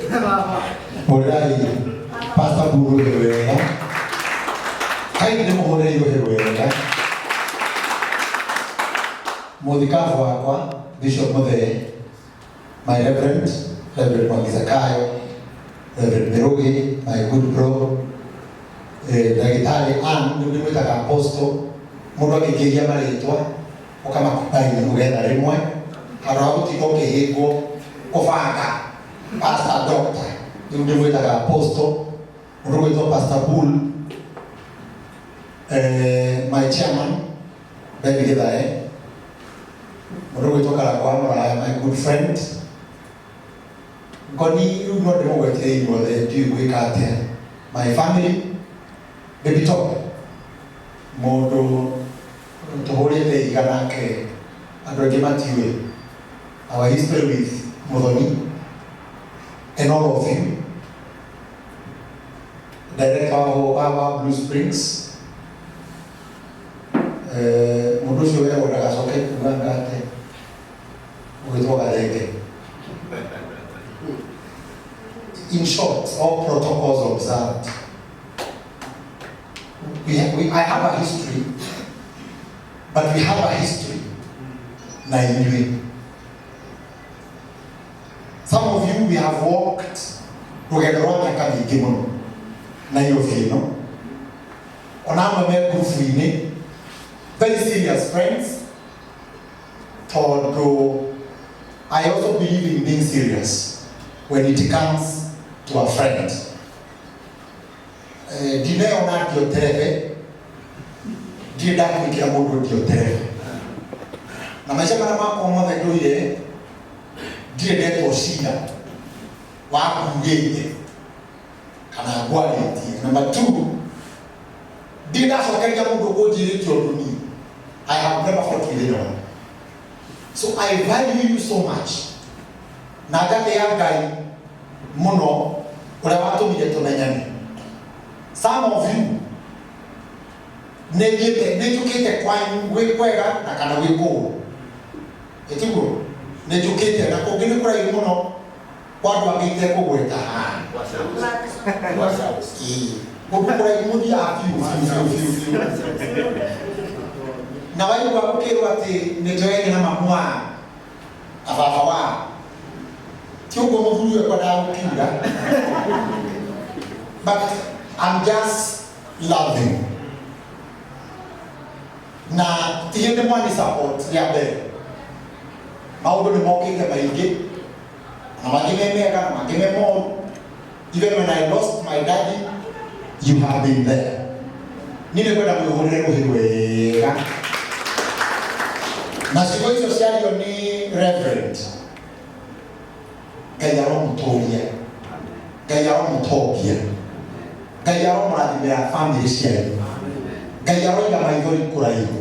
Hũrĩrai Pastor Buru rũhĩ wega. Kaingĩ nĩ mũhũrĩre rũhĩ wega. Mũthikabu wakwa Bishop Muthee, my Reverend, Reverend Mwangi Zakayo, Reverend Mirugi, my good bro, ndagĩtarĩ Ann, nĩ ndĩmwĩtaga Apostle, mũndũ angĩkĩria marĩtwa ũkamakumbaini ũgetha rĩmwe handũ ha gũtinda ũkĩhĩngwo kũbanga pastor doctor, rĩu ndĩmwĩtaga Apostle, mũndũ ũgwĩtwo Pastor Bull, my chairman Ben Githae, mũndũ ũgwĩtwo Karangũ wa Mũraya, my good friend Ngoni, rĩu no ndĩmũgwetire inyuothe, ndiũĩ gwĩka atĩa. My family, Baby Top, mũndũ tũhũrĩte iga nake, andũ aingĩ matiũĩ our history with Muthoni and all of you, director wa Blue Springs, mũndũ ũcio werwo ndagacoke kuga ngate ũgĩtwo Gathenge. In short, all protocols observed. I have a history, but we have a history na inyuĩ. Some of you, we have walked rũgendo rwa mĩaka mĩingĩ mũno Nairobi ĩno, ona amwe me ngurubu-inĩ, very serious friends, tondũ I also believe in being serious when it comes to a friend. Ndineyona ndioterebe, ndirĩ ndakunĩkĩra mũndũ ndioterebe, na maica marĩa makwa mothe ndũire ndirĩ ndetwo cira wa kugĩte kana ngwarĩtie. Number two, ndirĩ ndacokeria mũndũ ũkũnjĩrĩte ũndũ niĩ. I have never fought with anyone, so I value you so much na ngatĩa Ngai mũno ũrĩa watũmire tũmenyane. Some of you nĩ thiĩte, nĩ njũkĩte kwanyu gwĩ kwega na kana gwĩ kũũru, ĩtiguo nĩ njũkĩte na kũngĩ nĩ kũraihu mũno kwa andũ angĩ itekũgweta haha. Ĩĩ, kũndũ kũraihu mũthiaga biũ biũ biũ biũ biũ, na waigua ũkĩrwo atĩ nĩ njoyaine na mamu wa na baba wa ti ũguo mũthuri ũyũ ekwendaga gũkiuga, but I'm just loving na ti hĩndĩ mwani support rĩa mbere. Maũndũ nĩ mokĩte maingĩ, na mangĩ me mega na mangĩ me moru. Even when I lost my daddy, you have been there. Niĩ nĩ kwenda mwĩhũrĩre rũhĩ wega na ciugo icio ciario nĩ Reverend. Ngai aromũtũria, Ngai aromũtongia, Ngai aromũrathimĩra bamĩrĩ cianyu, Ngai aroiga maithori kũraihu.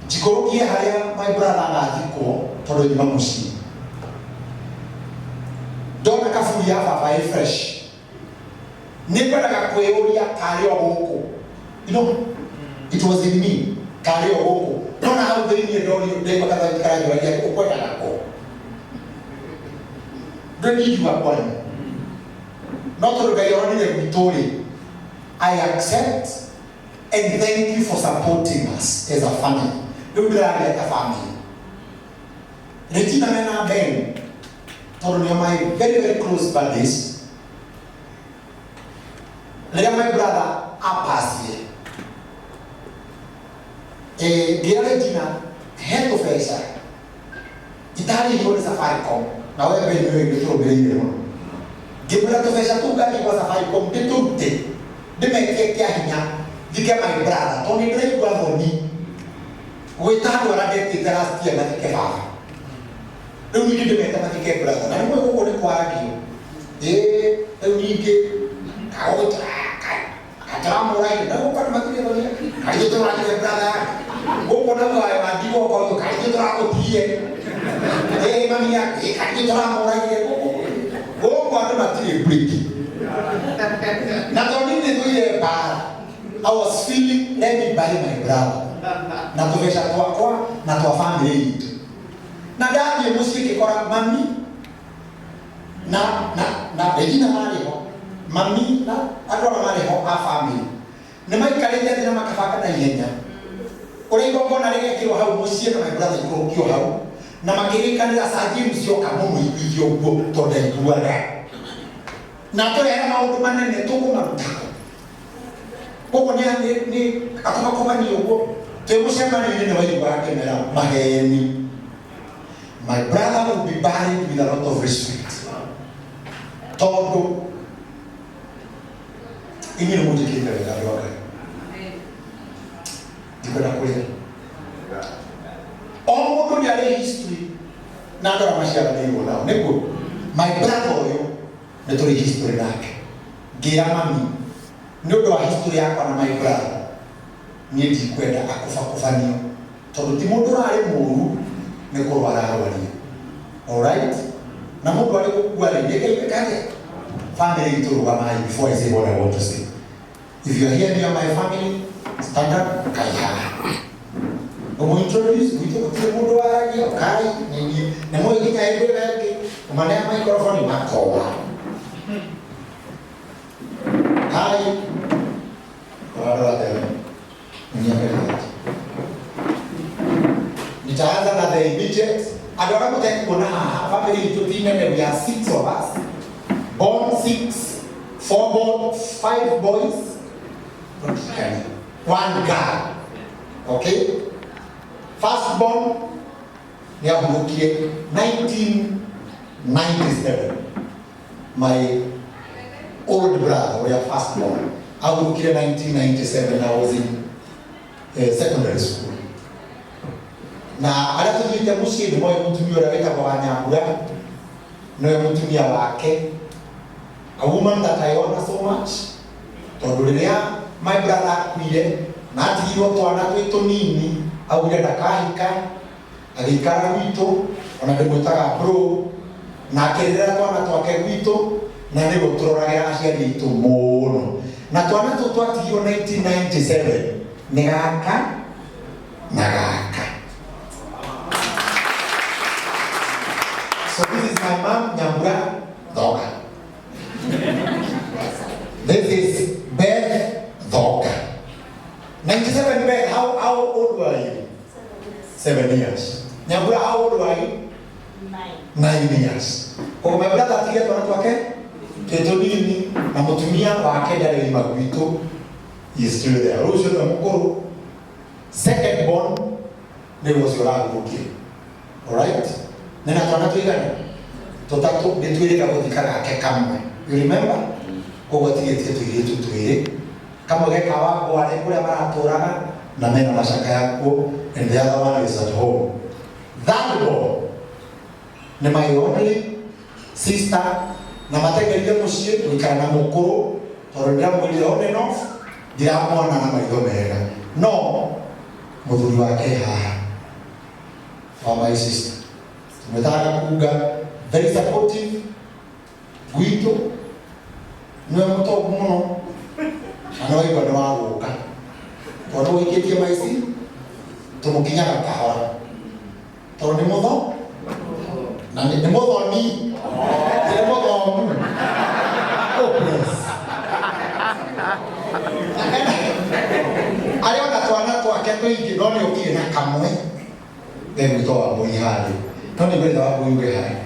Njikũrũkie harĩa my brother agathikwo, tondũ nyuma mũciĩ ndona kaburi ya baba ĩ fresh, nĩ ngwendaga kwĩyũria karĩ o gũkũ. It was in me, karĩ o gũkũ, nona hau thĩiniĩ ndorio ndaigua kathauti karanjũragia ũkwendaga kũ ndũĩ ndingiuga kwanyu, no tondũ Ngai oronire gwitũ rĩ, I accept and thank you for supporting us as a family. Rĩu ndĩraria ta family. Regina mena Ben, tondũ nĩo my very very close buddies. Rĩrĩa my brother apasire, ngĩra Regina he tũbeca itarĩhirwo nĩ Safaricom, na we Ben nĩwe gĩtũrũmĩrĩire mũno. Ngĩmwĩra tũbeca tũu ngathiĩ gwa Safaricom ndĩtũrute ndĩmekie kĩa hinya thike my brother, tondũ nĩ ndĩraigua thoni gwĩta andũ arĩa ndetĩte last year mathike baba, rĩu ningĩ ndĩmete mathike brother, na rĩmwe gũkũ nĩ kwaragio. Ĩĩ, rĩu ningĩ katũramũragire na gũkũ andũ matirĩ thoni, kaitũ tũragire brother yake gũkũ na thayũ wa ndigwa ũkorio, kaitũ tũragũtigire, ĩĩ mami yake, ĩĩ kaitũ tũramũragire. Gũkũ andũ matirĩ break, na tondũ nĩ thũire mbara, I was feeling let me bury my brother na tũbeca twakwa na twa family itũ. Na ndathiĩ mũciĩ ngĩkora mami Na na na Regina marĩ ho, mami na andũ arĩa marĩ ho a family nĩ maikarĩte thĩ na makabanga na ihenya ũrĩa igongona rĩgekĩrwo hau mũciĩ na my brother ikũrũkio hau na makĩrĩkanĩra Sir James oka mũmũiguithie ũguo tondũ ndaiguaga na tũrehere maũndũ manene tũkũmaruta koguo nĩ akobakobania ũguo twĩ mũcemanio-inĩ nĩ waiguaga akĩmera maheni. My brother will be buried with a lot of respect tondũ inyuĩ nĩ mũnjĩkĩte wega andũ a Ngai, ndikwenda kũrĩa o mũndũ nĩ arĩ history na andũ arĩa maciaranĩirwo nao nĩguo. My brother ũyũ nĩ tũrĩ history nake. Ngĩra mami nĩ ũndũ wa history yakwa na my brother, niĩ ndikwenda akũbakũbanio tondũ ti mũndũ ũrarĩ mũru, nĩ kũrwara arwarire. Alright, na mũndũ arĩ gũkua rĩ, nĩ ngeithĩkage family itũ. Rũgamai before I say what I want to say. If you are here near my family, stand up. Kai haha ũmũintroduce gwitũ gũtirĩ mũndũ waragia kai nini na mũĩ nginya hĩndĩ ĩyo ĩngĩ ũmanea microphone makoa kai ũrarora tene nĩnyakĩrĩte. Nitaanza na the immediate andũ arĩa mũtekuona haha. Family itũ ti nene, we are six of us born, six, four born, five boys, one girl. Okay, first born nĩ ahurũkire 1997. My old brother ũrĩa first born ahurũkire 1997. I was in secondary school na arĩa tũthiĩte mũciĩ nĩ moĩ mũtumia ũrĩa wĩtagwo Wanyambura, nĩwe mũtumia wake, a woman that I honor so much tondũ rĩrĩa my brother akuire na atigirwo twana twĩ tũnini, augire ndakahika, agĩikara gwitũ, ona ndĩmwĩtaga bro, na akĩrerera twana twake gwitũ na nĩwe tũroragĩra aciari aitũ mũno. Na twana tũu twatigirwo 1997 nĩ gaka na gaka. So this is my mom, Nyambura Thoga. This is Beth Thoga. 97. Beth, how old were you? 7 years. Nyambura, how old were you? 9. 9 years. Koguo my brother atigire twana twake twĩ tũnini na mũtumia wake ndarĩ ima gwitũ. He is still there. Rĩu ũcio nĩwe mũkũrũ. Second born nĩwe ũcio ũrahurũkire. Alright, nĩna twana tũigana? Tũtatũ. Nĩ twĩrĩga gũthika gake kamwe, you remember? Koguo atigĩtie tũirĩtu twĩrĩ, kamwe geka wa ngware kũrĩa maratũraga na mena macakaya kuo, and the other one is at home. Third born nĩ my only sister na matengerire mũciĩ gũikara na mũkũrũ tondũ ndĩramwĩrire on and off ndiramwona na maitho mega, no mũthuri wake haha wa my sister tũmwĩtaga Gakunga, very supportive gwitũ, nĩwe mũtongu mũno na nĩ waigua nĩ wa gũka tondũ wĩikĩtie maici tũmũkinyaga kahora tondũ nĩ mũtho na nĩ mũthoni, nĩ mũthomu. Oh, please. Arĩ ona twana twake tũingĩ no nĩ ũkire na kamwe gegwĩtwo Wambũi harĩ no nĩ ngwenda Wambũi wĩ harĩ.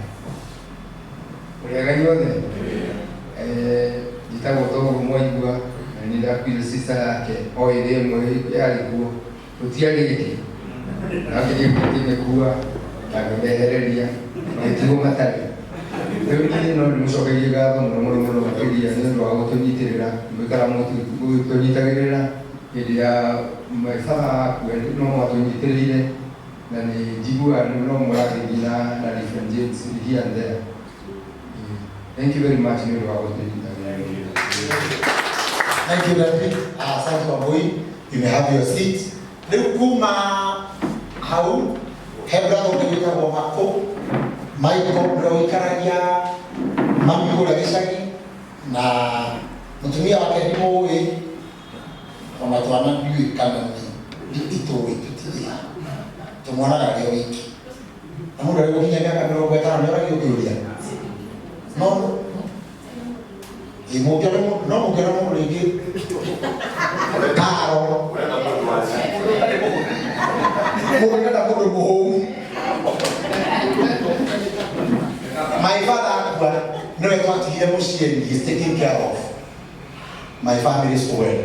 Ũrĩaga inyuothe. Njĩtagwo Thogo Mwaigua na nĩ ndakuire sister yake o ĩrĩa ĩmwe yarĩ kuo, gũtiarĩ ĩngĩ, nake ngĩmĩkua na ngĩmehereria magĩtigwo matarĩ. Rĩu niĩ no ndĩmũcokerie ngatho mũno mũno mũno makĩria nĩ ũndũ wa gũtũnyitĩrĩra, mũikara mũgĩtũnyitagĩrĩra hĩndĩ ya my father akua, no mwatũnyitĩrĩire na nĩ njiguaga no mũragĩthiĩ na different James here and there. Thank you very much nĩ ũndũ wa gũtũnyitagĩrĩra. Thank you, David. Asante Wambui. You may have your seat. Rĩu kuma hau he brother ũngĩ wĩtagwo Mako Michael, ũrĩa ũikaragia mami kũrĩa gĩcagi na mũtumia wake ndimũĩ ona twana ndiũĩ kana nĩ titũĩ, tũtirĩ tũmwonaga rĩ o wiki na mũndũ arĩ gũkinya mĩaka 50 nĩ oragio kĩũria. No ĩ mũngĩona no mũngĩona mũndũ rĩngĩ karo mũndũ ũrenda mũndũ mũhũmu. My father akua nĩwe twatigire mũciĩ, he is taking care of my family so well.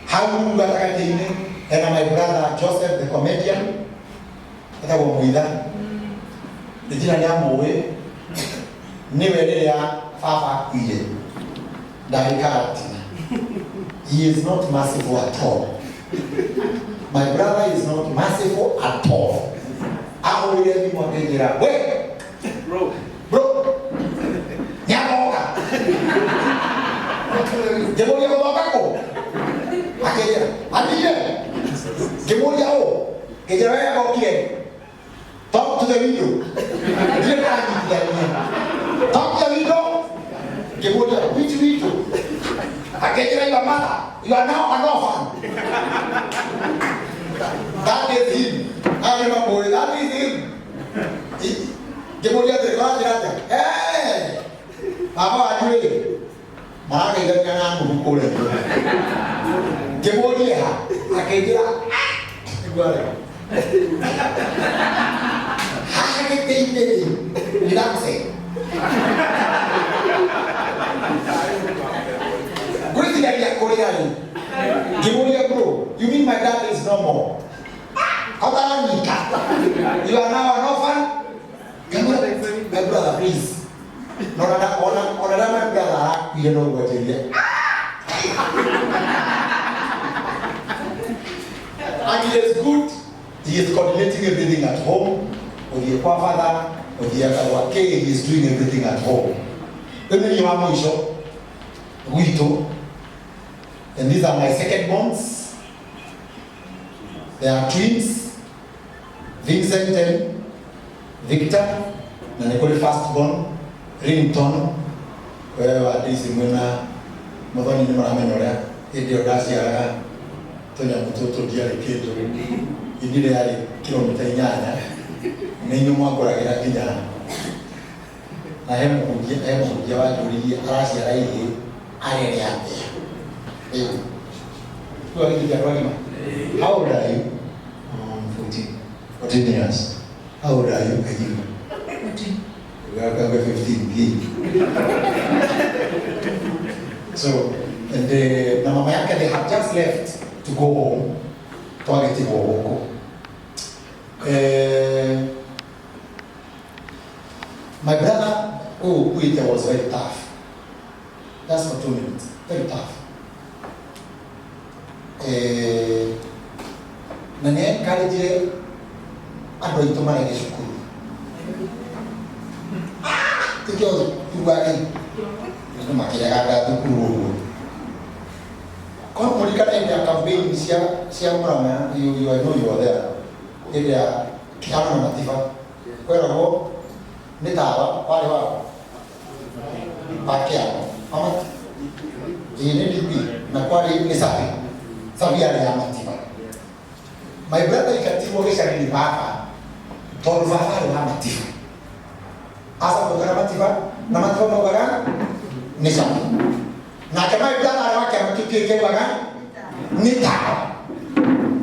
Hau gatagatĩ-inĩ hena my brother Joseph the comedian, etagwo Mũitha. Regina nĩ amũĩ, nĩwe rĩrĩa baba akuire ndarĩ karatina. He is not merciful at all. My brother is not merciful at all. Ahũrire thimũ akĩnjĩra, we Bro. Bro, nĩagoka. Ngĩmũria gũthoka kũ, akĩnjĩra athire. Ngĩmũria ũ, ngĩnjĩra we agokire. Talk to the window. Ndirĩ ndanyitithania. Talk to the window. Ngĩmũria which window, akĩnjĩra your mother, you are now an orphan. That is him. I remember that is him. Ngĩmũria atĩrĩ, kũranjĩra atĩa? Eh, baba wanyu rĩ marageithania na nũgũ kũrĩa igũrũ. Ngĩmũria ha, akĩnjĩra igua rĩ haha gĩtĩ-inĩ rĩ relaxe. Ngwĩciragia kũrĩa rĩ, ngĩmũria, bro, you mean my dad is no more? Kataranyita, you are now an orphan. Ngĩmwĩra, my brother, please. No ona ona ona rĩrĩa my brother arakuire no ngwanjĩrire. And he is good, he is coordinating everything at home. Ũthiĩ kwa father, ũthiĩ gwa K, he is doing everything at home. Rĩu nĩ niĩ wa mũico gwitũ, and these are my second borns. They are twins, Vincent and Victor, na nĩ kũrĩ first born Rington. We wa Daisy mwĩna Mũthoni nĩ maramenya ũrĩa hĩndĩ ĩyo ndaciaraga tũnyamũ tũtũ ndiarĩ kĩndũ. Ini rĩarĩ kilomita 8 nĩ inyuĩ mwangũragĩra nginya na he mũhunjia wanjũririe araciara ihĩ arere atĩa. Rĩu rĩu agĩthiĩ andũ agima. How old are you? 14. 14 years. How old are you, Kajimu? 14. We're 15 gig. So, and na mama yake, they have just left to go home. Twagĩtigwo gũkũ. Eh, my brother ũyũ ũkuĩte was very tough. Just for 2 minutes. Very tough. Eh, na nĩ encourage andũ aitũ marege cukuru. Tikio tuga rĩ andũ makĩregaga thukuru ũguo. Korwo mũririkana hĩndĩ ya campaign cia Murang'a, you, I know you were there. Hĩndĩ ya Kĩhano na Matiba kweragwo nĩ tawa warĩ wa kĩama ama ĩĩ nĩ DP na kwarĩ nĩ Sabi. Sabi yarĩ ya Matiba. My brother ikatigwo gĩcagi nĩ baba tondũ baba arĩ wa Matiba. Aca Matiba na Matiba maugaga nĩ Sabi. Nake my brother arĩ wa kĩama kĩu kĩngĩ augaga nĩ tawa.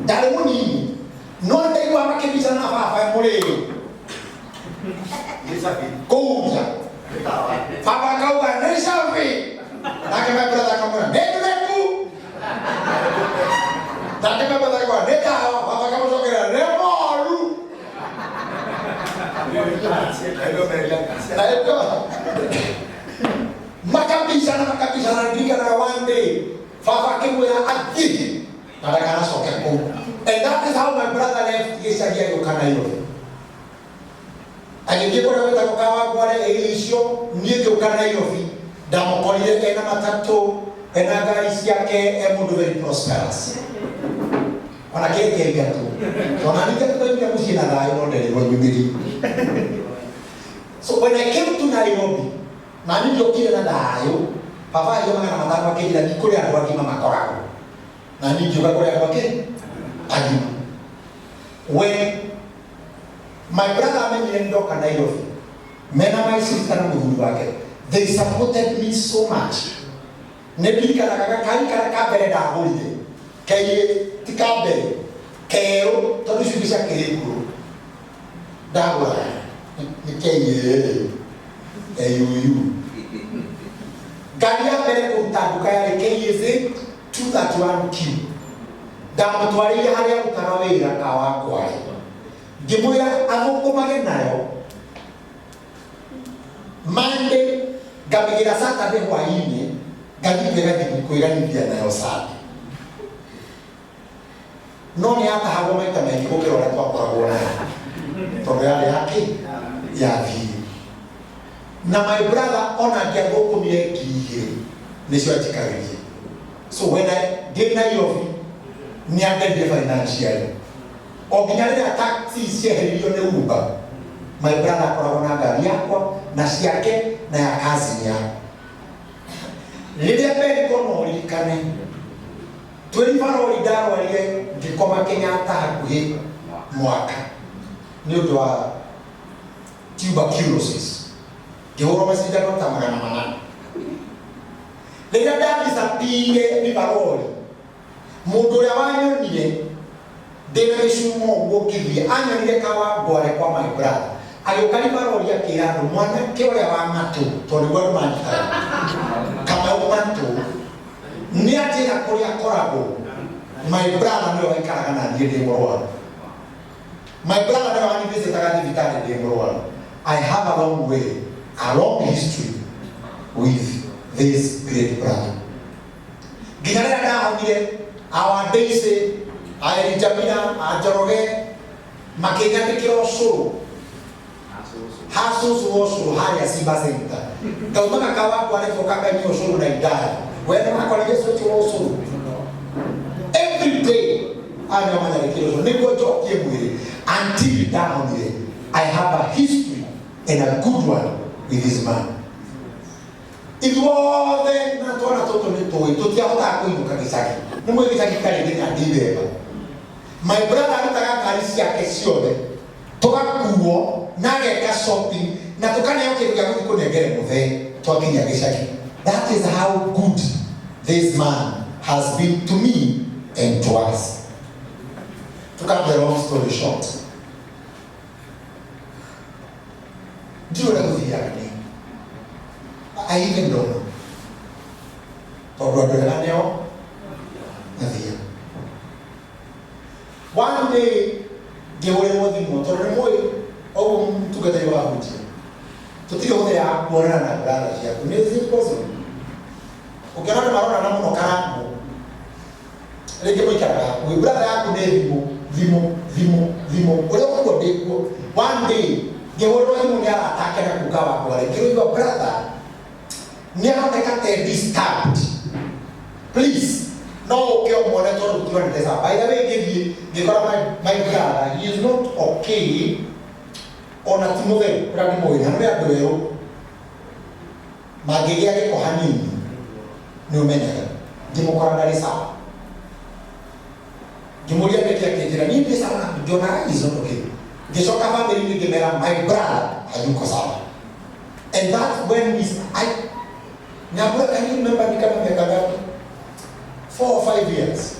Ndarĩ mũnini no ndaigua makĩbicana na baba mũrĩo kũu nja. Baba akauga nĩ Sabi, nake my brother akamwĩra nĩ ndũreku, nake my brother akauga nĩ tawa, baba akamũcokeria nĩ moru. Na ĩyo makabicana makabicana. Ndirikanaga one day baba akĩmwĩra athiĩ na ndakanacoke kũu, and that is how my brother left gĩcagi agĩũka Nairobi, agĩthiĩ kũrĩa gwĩtagwo Kawangware ĩrĩa icio. Niĩ ngĩũka Nairobi ndamũkorire ena matatũ, ena ngari ciake, e mũndũ very prosperous. Ona kĩrĩ kĩaingatwo tona ningĩ tũtaimire mũciĩ na thayũ no nderirwo nyumĩri. So when I came to Nairobi na niĩ ndiokire na thayũ, baba aheo 500 akĩnjĩra thiĩ kũrĩ andũ agima makoragwo, na niĩ ngiuga kũrĩ andũ akĩ agima. When my brother amenyire nĩ ndoka Nairobi Mena my sister na mũthuri wake, they supported me so much. Nĩ ndirikanaga gakari karĩa ka mbere ndagũrire kaiĩ, ti ka mbere, kerũ, tondũ icio ingĩ ciakĩrĩ ngũrũ. Ndagũraga nĩ kaiĩ AUU. Ngari ya mbere kũruta nduka yarĩ KAZ 231Q. Ndamũtwarĩire harĩa arutaga wĩra Kawangware, ngĩmwĩra athũkũmage nayo Monday, ngamĩgĩra Saturday hwaĩ-inĩ, ngathiĩ kwĩganithia nayo Sunday. No nĩ yatahagwo maita maingĩ gũkĩra ũrĩa twakoragwo nayo, tondũ yarĩ yake ya thiĩ. Na my brother, ona angĩathũkũmire 2,000, nĩcio anjikagĩrie. So when I ndĩ Nairobi, nĩ andeithire financially o nginya rĩrĩa taxi cieheririo nĩ Uber. My brother akoragwo na ngari yakwa na ciake na ya cousin yakwa. Rĩrĩa Beniko, no ũririkane twĩ Rivaroli, ndarwarire ngĩkoma Kenyatta hakuhĩ mwaka nĩ ũndũ wa tuberculosis, ngĩhũrwo macindano ta 400. Rĩrĩa ndadisappeaire Rivaroli, mũndũ ũrĩa wanyonire ndĩna gĩcumo ũguo ngĩthiĩ, anyonire Kawangware kwa my brother, agĩũka Rivaroli akĩra andũ, "Mwanake ũrĩa wa matũ," tondũ nĩguo andũ manjĩtaga, "Kamau Matũ," nĩ anjĩra kũrĩa akoragwo. My brother nĩwe waikaraga na niĩ ndĩ mũrwaru. My brother nĩwe wanyivisitaga thibitarĩ ndĩ mũrwaru. I have a long way, a long history with this great brother, nginya rĩrĩa ndahonire. Awa Daisy, a Jamila, a Njoroge makĩnyandĩkĩra ũcũrũ, ha cũcũ wa ũcũrũ harĩa Simba Center. Ngaumaga Kawangware tũkakanyua ũcũrũ na idara. We nĩ wakorire cũcũ wa ũcũrũ every day, aya nĩo manyandĩkĩra ũcũrũ nĩguo njokie mwĩrĩ until ndahonire. I have a history and a good one with this man. Ithuothe na twana tũtũ nĩ tũĩ tũtiahotaga kũinũka gĩcagi, nĩ mwĩ gĩcagi karĩ nginya ndithemba. My brother arutaga ngari ciake ciothe, tũgakuo na ageka shopping na tũkaneo kĩndũ gĩa gũthiĩ kũnengere mũthee twakinya gĩcagi. That is how good this man has been to me and to us. To cut the long story short, ndiũĩ ũrĩa gũthiaga nĩ, I even don't know, tondũ andũ ega nĩo mathiaga. One day ngĩhũrĩrwo thimũ, tondũ nĩ mũĩ ũguo mũtungatĩri wa hunjia tũtirĩ hũthĩra kuonana na brother ciaku. Nĩ is it possible? Ũngĩona andũ maronana mũno karango, rĩngĩ mũikaraga hakuhĩ. Brother yaku nĩ thimũ, thimũ, thimũ, thimũ, ũrĩa ũguo ndĩkuo. One day ngĩhũrĩrwo thimũ nĩ arata ake na kuka wakwa rĩ, ngĩrũigua brother nĩ aroneka te disturbed, please no ũke ũmuone tondũ tũtionete sawa. By the way, ngĩthiĩ ngĩkora my brother, he is not okay, ona ti mũtheru ũrĩa ndĩmũĩ. Na nĩ andũ erũ mangĩgĩa gĩko hanini nĩ ũmenyaga. Ngĩmũkora ndarĩ sawa, ngĩmũria nĩkĩ, akĩnjĩra, "Niĩ ndĩ sawa." Ngĩona is not okay. Ngĩcoka family-inĩ ngĩmera, "My brother hayuko sawa." And that when we I Nyambura, can you remember ni kama miaka ngapi? 4 or 5 years,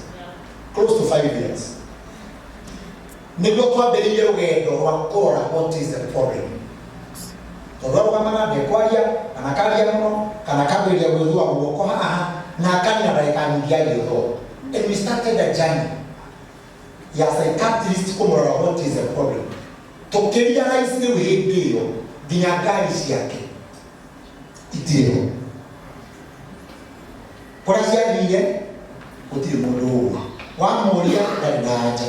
close to 5 years, nĩguo twambĩrĩirie rũgendo rwa kũrora what is the problem, tondũ arũgamaga ndekwaria kana karia mũno kana kambĩrĩria gwĩthua guoko haha na akanina ndagĩka nyingĩ agĩthua. And we started a journey ya psychiatrist kũmũrora what is the problem. Tũkĩrealize rĩu hĩndĩ ĩyo nginya ngari ciake itirĩ ho, kũrĩa ciathire gũtirĩ mũndũ ũĩ, wamũria ndarĩ na anja.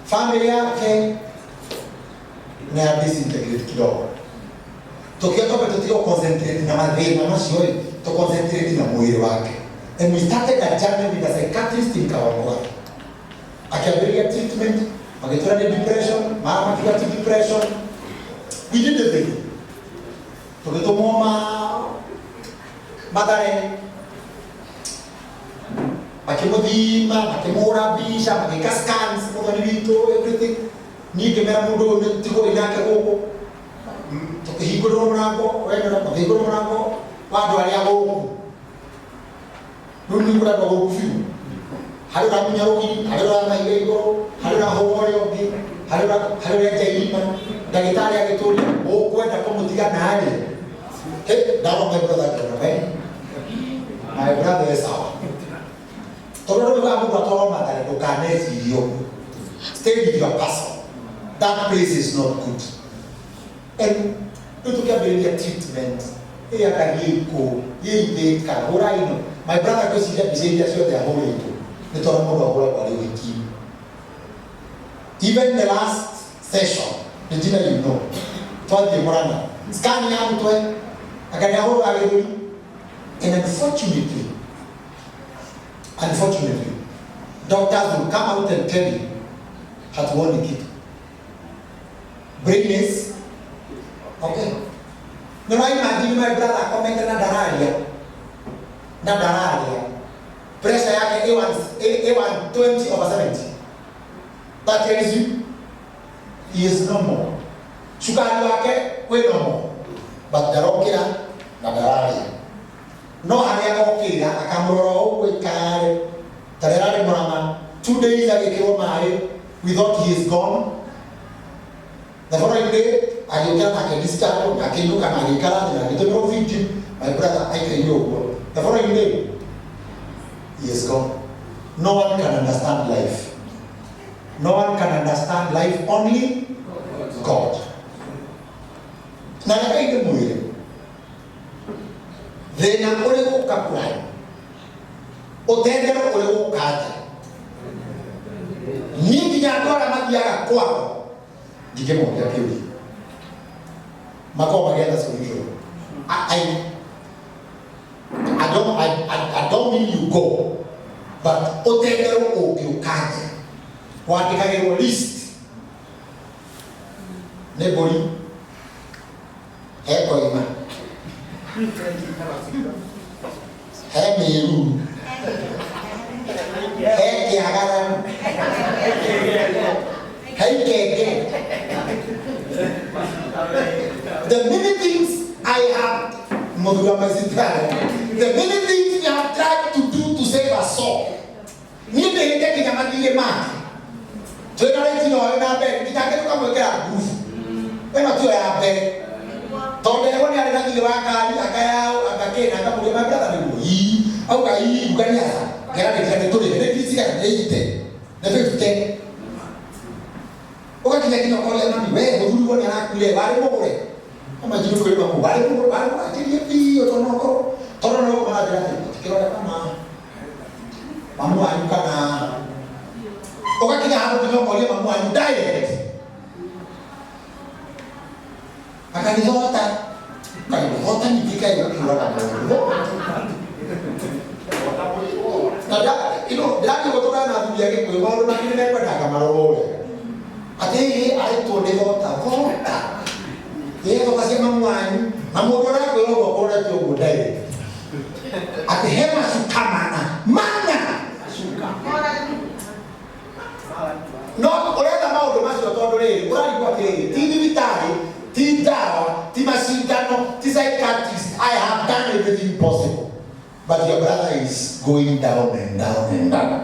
Family yake nĩ ya disintegrate kidogo. Tukiwa twambe tũtige concentrate na mathĩna macio ĩ, to concentrate na mwĩrĩ wake. And we started a journey with a psychiatrist in Kawangware. Akĩambĩrĩria treatment, magĩtwĩra nĩ depression, mara makiuga ti depression. We did everything, tũgĩtũmwo ma Mathare, makĩmũthima, makĩmũhũra mbica, magĩka scans, mũthoni witũ, everything. Niĩ ngĩmera mũndũ ũyũ nĩ tigũi nake gũkũ. Makĩhingũrĩrwo mũrango wenera, makĩhingũrĩrwo mũrango wa andũ arĩa gũkũ. Rĩu nĩ kũrĩ andũ agũku biũ, harĩ ũramunya rũgiri, harĩ ũramahiga igũrũ, harĩ ũrahũra ũrĩa ũngĩ, harĩ ũrenja irima. Ndagĩtarĩ agĩtũria, ũkwenda kũmũtiga narĩ? Ndarora my brother, ngĩona we my brother e sawa, tondũ andũ maugaga mũndũ atwarwo Mathare, ndũkanecirie ũguo. Stay with your person. That place is not good. And rĩu tũkĩambĩrĩria treatment ĩ anga thiĩi kũ, thiĩi Thĩka, hũrai ino. My brother, ngwĩciria mbica iria ciothe ahũrĩtwo nĩ tondũ mũndũ ahũragwo arĩ ũhiki. Even the last session, Regina, twathiĩ Mũrang'a, scan ya mũtwe, anga nĩ ahũraga gĩthũri. And unfortunately, doctors will come out and tell you, "Hatuoni kitu, brain is okay." No I imagine my brother akomete na ndararia, na ndararia, pressure yake A1 A120 over 70. That tells you he is normal. Cukari wake wĩ normal, but ndarokĩra na ndararia. No harĩa okĩra akamũrora ũguo ikare tarĩa ararĩ Mũrang'a 2 days, agĩkĩrwo maĩ. We thought he is gone. The following day agĩũkĩra na akĩdischarge na akĩinũka na agĩikara thĩ na agĩtũmĩrwo video. My brother aikaire ũguo. The following day he is gone. No one can understand life. No one can understand life, only God. Na reke ndĩmwĩre, thĩna ũrĩ gũka kwanyu, ũtendero ũrĩ gũka atĩa, niĩ nginya andũ arĩa mathiaga kwao ndingĩmoria kĩũria, makorwo magĩetha solution. I don't mean you go, but ũtendero ũngĩũka atĩa, wandĩkagĩrwo list nĩ mbũri, he koima, he mĩruru, he kĩagaranu, he ikenge. The many things I have, mũthuri wa maicitare, the many things we have tried to do to save a soul. Niĩ ndĩhĩte nginya mathirĩ make twĩna rĩtina ũyũ na mbere, nginya tũkamwĩkĩra ngurubu ĩno tiyo ya mbere, tondũ erwo nĩ arĩ na thirĩ wa ngari, akayao agakĩna, akamũria, "My brother, nĩguo ii?" Auga ii, uga nĩ aca ngera nĩ nĩ tũrĩhe nĩ ngiri cigana? Nĩ 80, nĩ 50. Ũgakinya nginya ũkoria mami, "We mũthuri guo nĩ arakuire, warĩ mũgũre?" Amajiru kwĩ mamu, warĩ mũgũre, warĩ mũgacĩrie biũ, tondũ no korwo tondũ no ũkũmara atĩ gũtikĩroneka mamu wanyu, kana ũgakinya handũ nginya ũkoria mamu wanyu direct, akanihota kanihota ningĩ kaĩ gũkĩũraga mũndũ. Na ndĩrathiĩ gũtũkana na athuri a Gĩkũyũ, maũndũ mangĩ nĩ mekwendaga marorwo wega, atĩ ĩ arĩtwo nĩ thota thota ĩ thota cia mamu wanyu, na mũndũ ũrakwĩra ũguo akorete ũguo direct atĩ he macuka mana mana no ũretha maũndũ macio, tondũ rĩrĩ ũrarigwo atĩrĩrĩ, ti thibitarĩ, ti ndawa, ti macindano, ti psychiatrist. I have done everything possible, but your brother is going down and down and down.